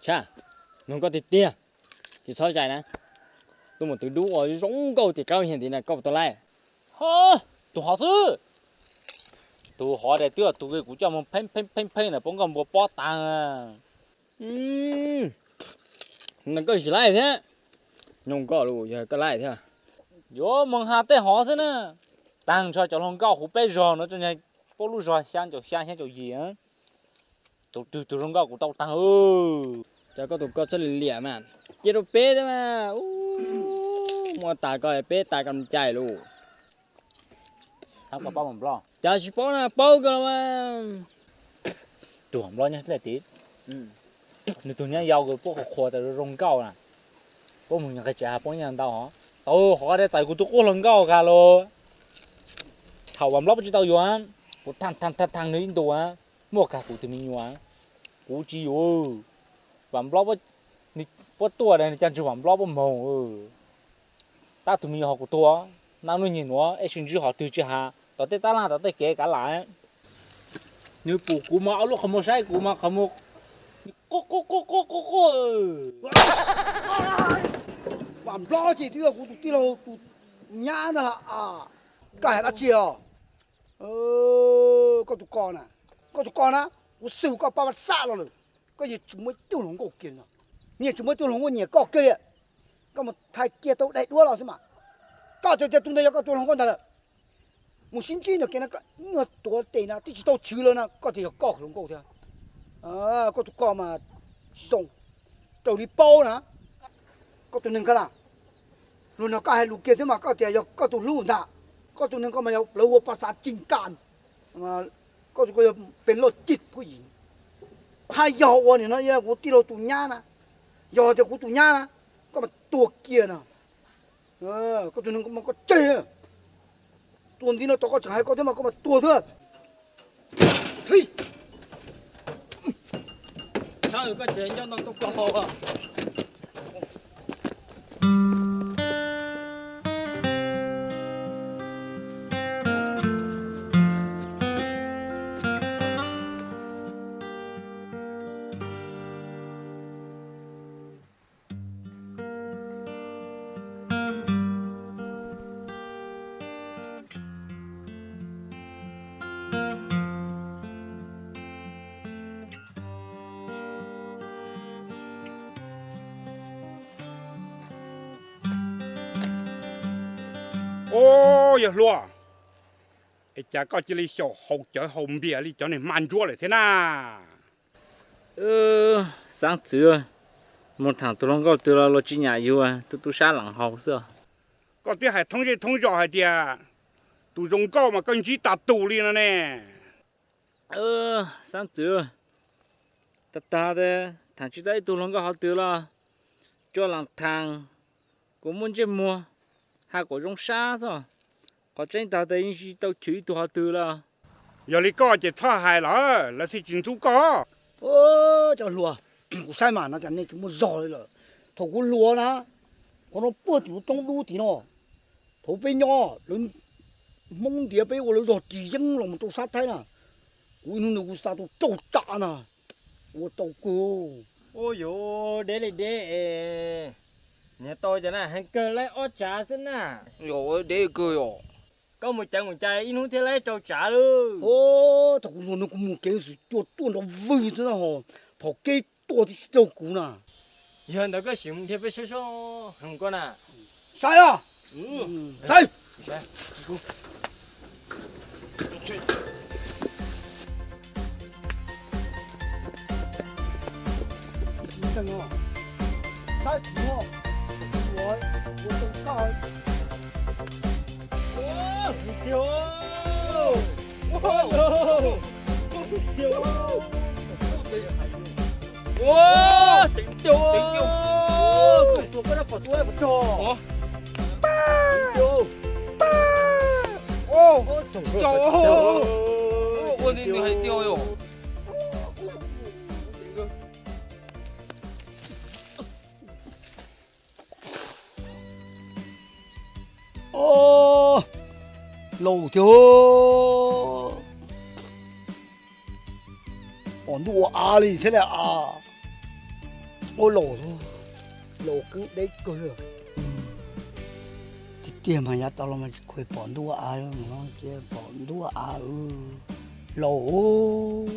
Tshaj, mloog koj tiag tiag, tsis txhob zais na. Tuaj mus twv dub ua zoo nkauj tim qab niag tiv na, koj puas tau laij? Ho, tus hov xwb. Tus hov daim twb tus kuv coj mus pheeb pheeb pheeb pheeb na, poob nkauj npua pob tag. Koj tsis laij thiab. Nyob koj lus yog koj laij thiab. Yuav moog has tej hov xwb na. Tag nrho cov hluas nkauj huv peb zog no tso, peb lub zog xya caum xya xya caum yim. Tus twg tus zoo nkauj kuv tau tag. Cas koj tus ko txawj liam liam mas, cia rau peb thiab mas. Muaj tas ko peb tas kam cai lus. Cas tsis paub na, paub kawg los mas. Tus Vam Nplob nyob dlaim tid, nws tus nyab yau kawg, puab qhuas qhuas tas zoo nkauj na. Puab mus nyob qhov tsev has puab nyob ntau hov. Tau hov dab txais kuv tus qub hluas nkauj kag los. Thaum Vam Nplob puab tsis tau yuav, kuv thaj thaj thaj nws ib ntus, muaj kag kuv tus me nyuam. Kuv tsis yuav. Vam Nplob, puab tuaj nws ca ntswg Vam Nplob puab moog. Tab tus me nyuam hov kuv tuag, naj nuj nyeg nuav eb sib ntsib hov twg tsis has, tom tej tab laj tom tej kev kav lam. Nws pum kuv mas ob lub qhov muag saib kuv mas qhov muag quaj quaj quaj quaj quaj quaj. Vam Nplob ces twb yog kuv tus tij laug tus nyab ntag. Koj hais dab tsi os? Koj tus ko na, koj tus ko na, kuv xwm koj pab vaj xaj los lawm, koj yeej tsis muaj ib tug hluas nkauj kiag no, yeej tsis muaj ib tug hluas nkauj nyiam koj kiag li. Koj mus thaij kiag tau daim duab los xwb mas. Koj tias tias tus ntawd yog koj tus hluas nkauj ntag lawm. Mus sib ntsib ntawm kev no koj nyuag tuav tes na twb tsis tau chwv lawm na koj tias yog koj hluas nkauj thiab. Koj tus ko mas zoo, raws li paub na, koj tus neeg ka la, luag nrog koj hais lus kiag thiab mas koj tias yog koj tus hlub ntag. Koj tus neeg ko mas yog plawv ua pas xav cig kam, koj tus ko yog pes loj cig phuj yim. Hab yog ua nim no yog kuv tij laug tus nyab na, yog tias kuv tus nyab na, koj mas tuag kiag no. Koj tus neeg ko mas koj tseg. Tuag ntxiv no tau koj tseem hais koj thiab mas koj mas tuag thiab. Au, yawg hluas, es cas koj cia li xyaum haus cawv haus npias li cov niag hma ntsuab lawm thiab na? Xeeb txwv, mus tham tus hluas nkauj twg los luag tsis nyiam yus, tu tu sab lees haus xwb. Koj twb hais thoob zej thoob zos hais tias tus zoo nkauj mas koj ntsib tas tus li no ne. Xeeb txwv, tag tag tham tsis tau ib tug hluas nkauj hov twg los tsuas lees tham, kuv muaj ntsej muag has kom zoo sab xwb. Qhov tseeb tag tas yeej tsis tau chwv ib tug hov twg los. Yog li koj ces txhob hais lawm, lawv thiaj tsis ntxub koj. Cov hluas, kuv saib mas no cas nej tsis muaj zog li lawm. Thaum kuv hluas na, qhov no puag tim lub roob dub tim no, thaum peb nyob lawv Hmoob ntiav peb ua lawv zog ris yeeb los mus rau sab Thaib na. Kuv ib hnub ntawd kuv xa tau rau tsav na, ua tau kawg. Ua yuav deb li deb es, niag tau cas na heev kawg laib ob tsav xwb na. Yog deb kawg yom. Koj mus cawv mus cai ib hnub thiaj laib rau tsav lauj. Thaum kuv hluas no kuv mus kev xwm cua tuaj nrov vwg xwb na ho, phom keb tua tib si raug kuv na. Yog ntawd koj sim mus dhia peb saib seb heev koj na. Saib os. Saib. Ua li nws hais tiag yom. Laus thiab, pom ntuj ua av li thiab li as. Ua laus, laus qeeb deb kawg li. Tiag tiag mas yav tas los mas tsis kheev pom ntuj av, mus no ces pom ntuj av. Laus,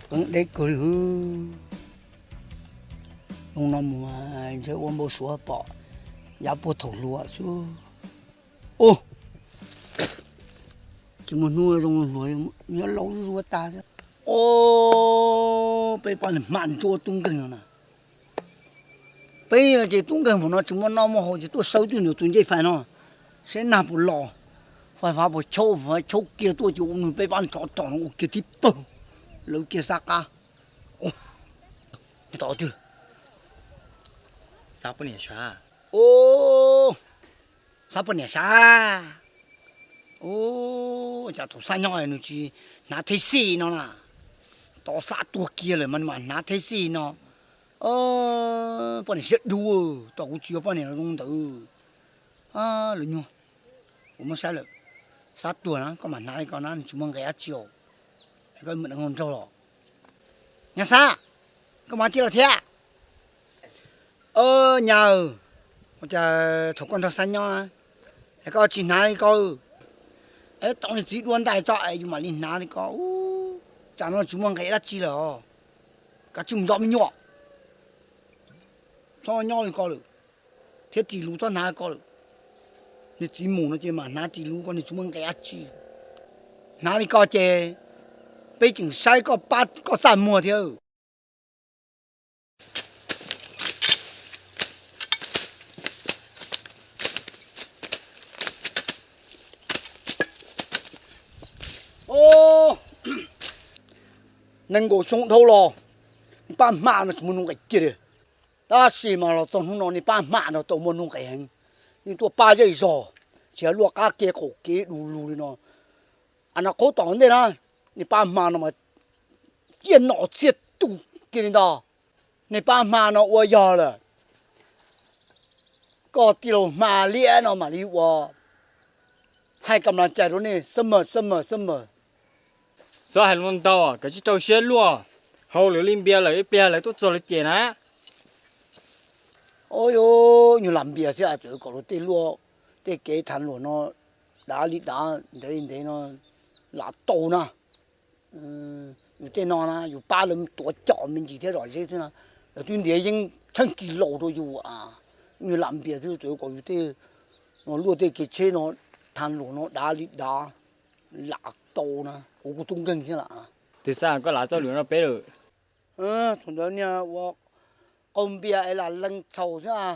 qeeb deb kawg li. Zoo no mus ntshe ua npau suav pom yav puag thaum hluas xwb. Ub, tsis muaj hnub zoo hluas, nyob laus zuj zus tag thiab. Ub, peb poj niam hma ntsuab tub nkeeg no na. Peb ces tub nkeeg npaum no tsis muaj noj muaj haus ces tuaj sawb tuaj ntawm tus ncej fais no, seb nag puas los, fais fav puas chaub, fais fav chaub kiag tuaj ces ua nws peb pab nrov rog no ua kiag tib pawg, lawv kiag sab qab. Ub, tom twg? Xab poj niam sav. Ub, xab poj niam sav. Ub, cas tus xab nyob nws tsis hnav theb xij no na? Tov xab tuag kiag lawm mas nws mam hnav theb xij no. Poj niam siab dub, tom kuv tsis yog poj niam zoo ntawd. Lawv nyuag, kuv muab saib lawm, xab tuag na koj mam hnav li ko na, nws tsis muaj nqe dab tsi os. Koj mus deev hluas nraug los. Nyab xab, koj mus dab tsi los thiab? Nyab, ua cas thaum koj nrog xab nyob es koj tsis hnav li ko? Es tau niag txiv dua ntais tso es yus mam li hnav li ko. Tsam no tsis muaj nqe dab tsi lawm os. Kav tsij mus zov me nyuam, txhob nyob li ko lawm, thiab ris lus txhob hnav li ko lawm. Niag txiv mus no ces mam hnav ris lus ko, nws tsis muaj nqe dab tsi. Hnav li ko ces peb tseem saib koj pab koj txaj muag thiab. Nees nkaum xyoo dhau los, niag pab hma no tsis muaj nuj nqis kiag li. Tab sis mas los txog hnub no niag pab hma no tau muaj nuj nqis heev, yeej tuaj pab zej zog, tsis yog luaj qab kev qaum kev du lug li no. As, no qhov tom ntej na, niag pab hma no mas ciaj nom txhiaj tus kiag li ntag. Niag pab hma no ua yog lawm, koj tij laug Hma Liab no mam li ua hais kam las cais rau nej xab mas xab mas xab mas. Txhob hais lus ntau, kav tsij rau siab luaj, haus lwm li npias lawm ib pliag lawv tuaj txog lawv cem na. Ub, yus lam npias thiab txawm kom luag tej luaj, tej kev thav luam no dav li dav ntev ntev no lam tau na. Yus tej no na yus pab lawv tuav coj me ntsis thiab zom zeb thiab na, lawv twb ntiav yeeb tsheej kis laus rau yus. Yus lam npias thiab txawm kom yus tej no luaj tej kev tsheb no thav luam no dav li dav lam tau na, kuv kuj tub nkeeg thiab lawm. Twb xav koj lav txoj lwm no peb lawm. Thaum ntawd niag ua qaug npias es lam lees txhaum thiab.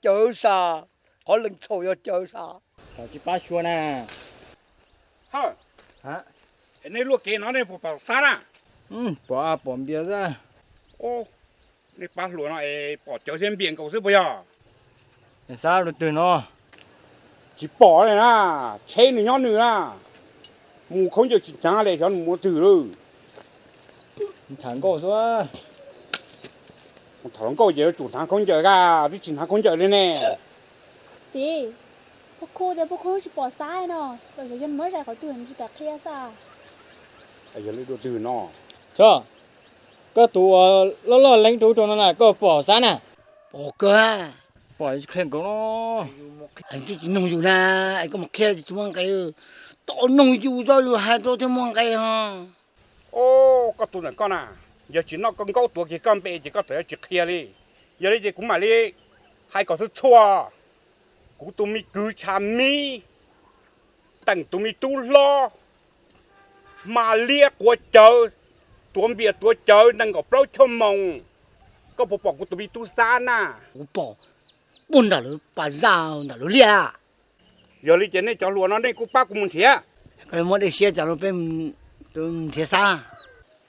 Cawv sas, qhov lees txhaum yog cawv sas. Tsis pab xyuas na. Nej luaj kev no nej puas pom xab na? Pom, pom npias xwb. Nej pab hluas no es pom cawv thiab npias nkaus xwb puas yog? Xab rau twg no? Tsis pom li na, tsheb nws nyob nws na. Mus khaub ncaws tsis hnyav li, xyov nws mus twg lawm. Tham nkauj xwb. Tham nkauj ces yuav tsum hnav khaub ncaws, koj twb tsis hnav khaub ncaws li ne. Txiv, pub khub tias pub khub tsis pom xab no, los xyov yog nws muab zais qhov twg tsis tau qhia xwb. Yog li dua twg no? Koj tus uas loj loj leeb rau ub rau no na, koj pom xab na? Pom kawg. Pom qhia nkaus no. Twb tsis noog yus na, es koj mus qhia tsis muaj nqe. Tau noog yus tso yus hais tau thiaj muaj nqe ho. Koj tus ntawm koj na, yog tsis noj koj nkaub tuav kiag koj npe ces koj txawm yuav tsis qhia li. Yog li ces kuv mam li hais kom txhua txhua, kuv tus me kwv Tshav Mib, Teem tus me tub hlob, Hma Liab quav cawv, tuav npias tuav cawv nees nkaum plaub choj moos, koj puas pom kuv tus me tub Xab na? Kuv pom, puag nram lawv pas zaj nram lawv liaj. Yog li ces nej cov hluas no nej kuj pab kuv mus nrhiav. Koj muab dej siab cas rau peb nrhiav Xab.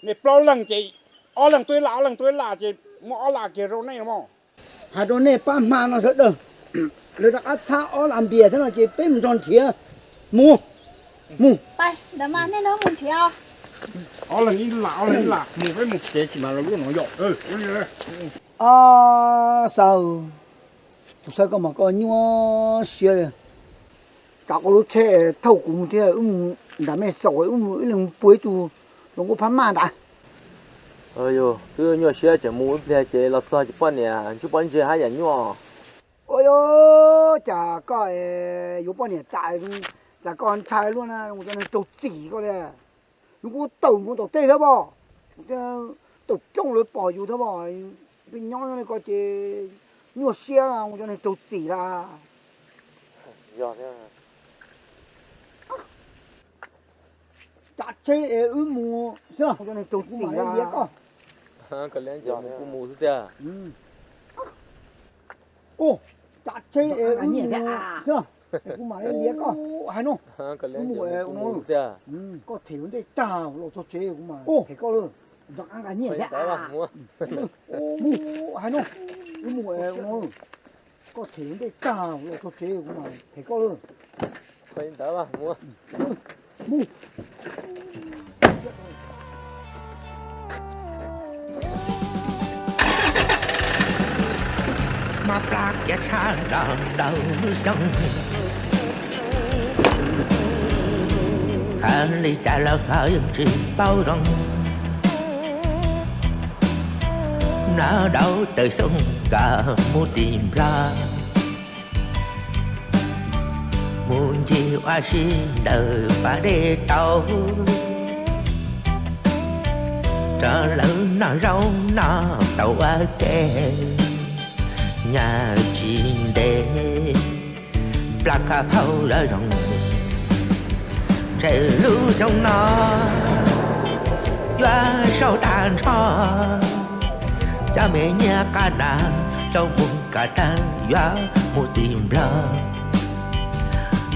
Nej plaub leeg ces ob leeg tuaj ib laj, ob leeg tuaj ib laj ces muab ob laj kiag rau nej mog. Hais rau nej pab hma no sawv daws, lawv rov qab txhab ob laj npias thiab no ces peb mus nrog nrhiav. Mus, mus. Ob leeg ib laj, ob leeg ib laj, mus peb mus. Ces tsis mas los lub no yom. Ab Xab, kuv saib koj mas koj nyuaj siab li. Tsam koj lub tsheb thauj kuv mus thiab wb mus nram mej xaus, wb mus ib leeg mus puag ib tug hluas nkauj phab maj ntawd. Yus twb nyuaj siab tseem mus ib pliag ces los txog ces poj niam ntsib pob ntseg haj yam nyuaj. Ua cas koj yuav poj niam tas, cas koj ntshai luaj na, mus cov neeg raug txim koj li. Yus kuj tawm mus tom tej thiab pom, tawm coob lawv pom yus thiab pom, peb nyob nyob li ko ces nyuaj siab mus cov neeg raug txim lawm. Cav tsheb es wb mus xwb, kuv mam li liav koj. Kuv mus xwb tiag. Cav tsheb es wb mus xwb, kuv mam li liav koj. Hais no, wb mus es ua no, koj them ua ntej tag los txog tsev kuv mam them koj lawm. Nrog qab nqa nyiaj thiab. Mus, hais no, wb mus es ua no, koj them ua ntej tag los txog tsev kuv mam them koj lawm. Mab plab kiav tshaj los ntau lub xyoo, qhov li cas los koj yeej tsis paub zoo. Mlog dauv tawm xyoo koj mus tim Nplog, mus ncig ua si ntawm pas dej tauv, rau lawv noj zaub noj tau ua ke, nyaj tsis ntev plab koj phauj lawv zoo. Ntshe lub xyoo no yuav sau tag nrho, cov me nyiaj qab nas sau mus kom tag yuav mus tim Nplog,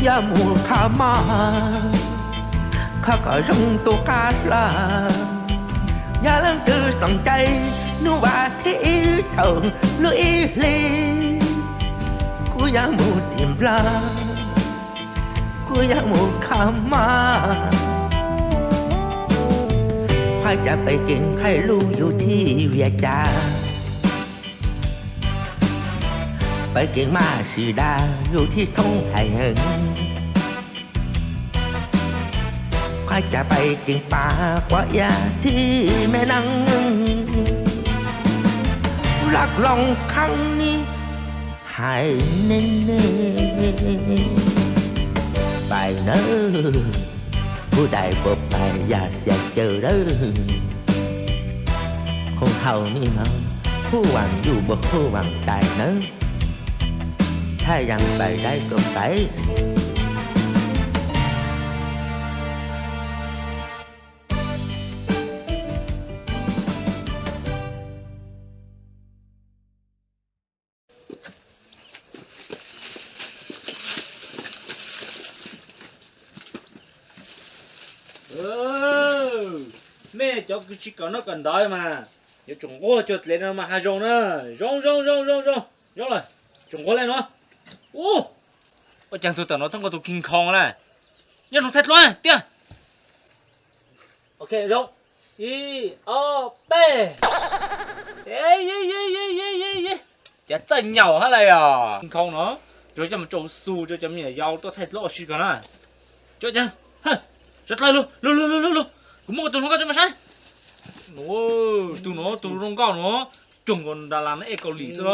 yuav mus kho mob, kho kom zoo tus qab hlo. Yog leej twg xoom cai, hnub vas thib ib thaum lub ib hlis, kuv yuav mus tim Nplog, kuv yuav mus kho mob. Qhov cas pem kev nqaij lub yus thiaj vias cas, pem kev maj sim dag yus thiaj thoob hais heev. Qhov cas pem kev pam quav iab thiaj me neeg, laj loos qhab ni hais ne ne. Pais nawb, kuv dais puas pais yam xiam caws dawb, khoom haus ni no, huj vaam yuj puas huj vaam tais nawb, thaj yam pais dai kom pais. Mej cov kws tsis kawm noj kawm ntawv mas yuav tsum nquag cuag dlev no mas hav zoov na. Zoo zoo zoo zoo zoo zoo lawm, tsum nquag le no. Ua cas tug tawm no thoob nkaus tus King Kong na. Nyob zoo thaij dluab tiag. Ok zoo, ib ob peb. Cav txawj nyaum hab lais os. King Kong no, tsuas coj mus tsau xu rau cov me nyuam yaus tuaj thaij dluab ua si ko na. Tso caag, sawv dlawg lug lug lug lug lug, kuv muab kuv tug hluas nkauj tso mas saib. Nuav, tug nuav tug zoo nkauj nuav, cuag nkaus nra las na ej Kaus Lim xwb los.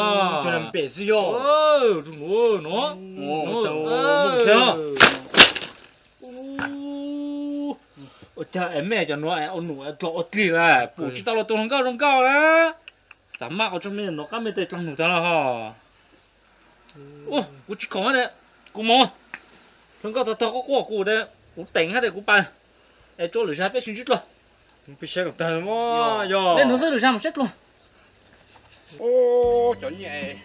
Tug nuav nuav. Ua cas es mej cov nuav es ua num dlog ua dlig lawm, pum tsis tau los tug hluas nkauj zoo nkauj na. Xav maj ua tso mej nuav qab mej tej dlaag num tag los ho. Kuv tsis khoom le, kuv moog. Hluas nkauj tog tog quaj quaj kuv tes, kuv teem hab tes kuv pais. Es tso lwm zag peb sib ntsib dlua. Peb saib kom tag, yog le nuav xwb lwm zag mus saib dlua. Cov nyiaj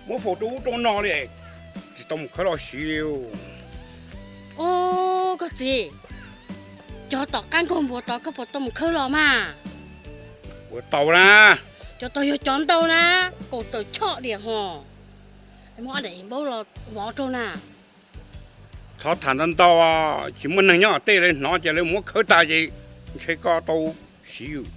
muab faus rau ub rau no li, tsis tau mus khawb los siv li. Ub, koj txiv, cov tom qab nkaug npua tod koj puas tau mus khawb los mas? Ua tau na. Cov tod yog cov ntau na, kaum tawm choj diam hos. Muab ob daim npaub los vov rau na. Thov tham ntau ntau, tsis muaj neeg nyob tej lawv hnov ces lawv muab khawb tag ces ntshe koj tau siv yus.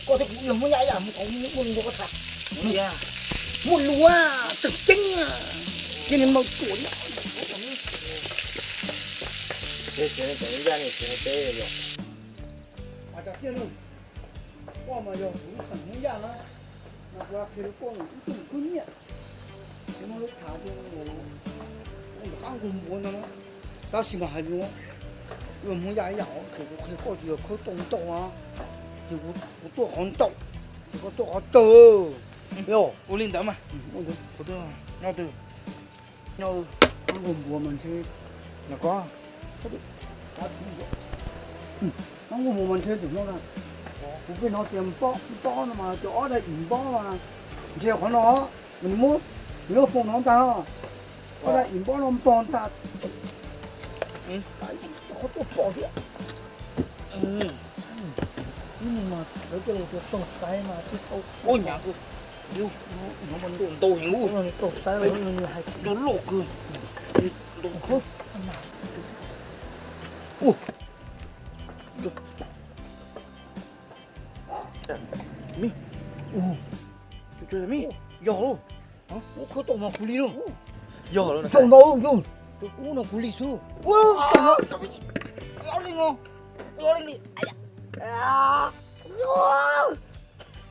Koj thiab kuv yog muab yam ib yam mus kom muaj neeg nrog koj tham. Muaj lus tseem ceeb, cia li maus tuam li. Koj mas yog kuv ib xeem Hmoob Yaj na, mas kuv qhia rau koj ib tug khwb nyiaj, kuv muaj lub khav tias ntawm qab nkuaj npua no na, tab sis mas hais li, yog Hmoob Yaj ib yam ces kuv qhia koj tias khawb tau ntau na, ces kuv tuaj qhov ntau, ces koj tuaj qhov tsawg. Ua li ntawd mas, nyob twg, nyob qab nkuaj npua mas ntshe, nyob ko, qab nkuaj npua mas ntshe tus no na, kuv pheej hnov tias npob npob no mas cov ob daim ib npob mas ntshe qhov no, mas nws muab, nws muab foom no ntag, ob daim ib npob no npog ntag. Qhov tuaj pom thiab. Ib nig mas lawv coj los tias taug saib mas tsis tau. Ub, nyav, ntau heev ub, taug saib los nws hais ntau loj kawg. Yog, ub, khawb tau mas kuv li no. Yog, tau ntau yog, ub no kuv li xwb. Ua li no, ua li,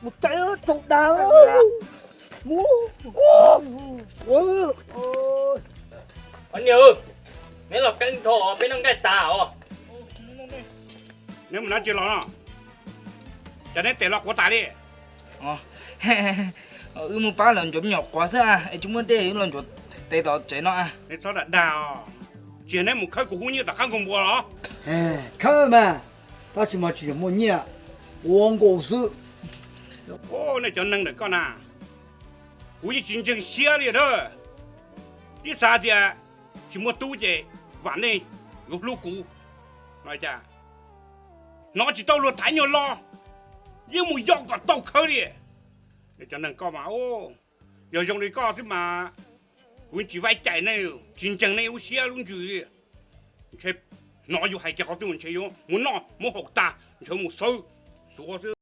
mus tau dag. Niam, neb los keeb dhau peb noj nqaij tas os. Neb mus dab tsi los no? Cas neb tes los quav tas li? Wb mus pab los ntsuav me nyuam quav xwb es tsis muaj dej, wb los ntsuav tes tom tsev no. Neb txhob dag dag os, tsis yog neb mus khawb kuv hub nyiaj tom qab nkuaj npua los? Khawb mas, tab sis mas tsis yog muaj nyiaj, ua nkaus xwb. Nej cov neeg ntawm koj na, kuv yeej tsis ntseeg siab li na. Tib xav tias tsis muaj tub ces vam nej yuav hlub kuv no cas hnov tsis tau luag tham nyuag lo, yeej mus yos kom tau khawb li. Cov neeg koj mas, yog zoo li koj xwb mas kuv tsis vaib cais nej, tsis ntseeg nej lub siab lub ntsws li. Ntshe hnov yus hais kiag qhov twg ntshe yuav mus noj muab haus tag ntshe mus xawb xuav xwb.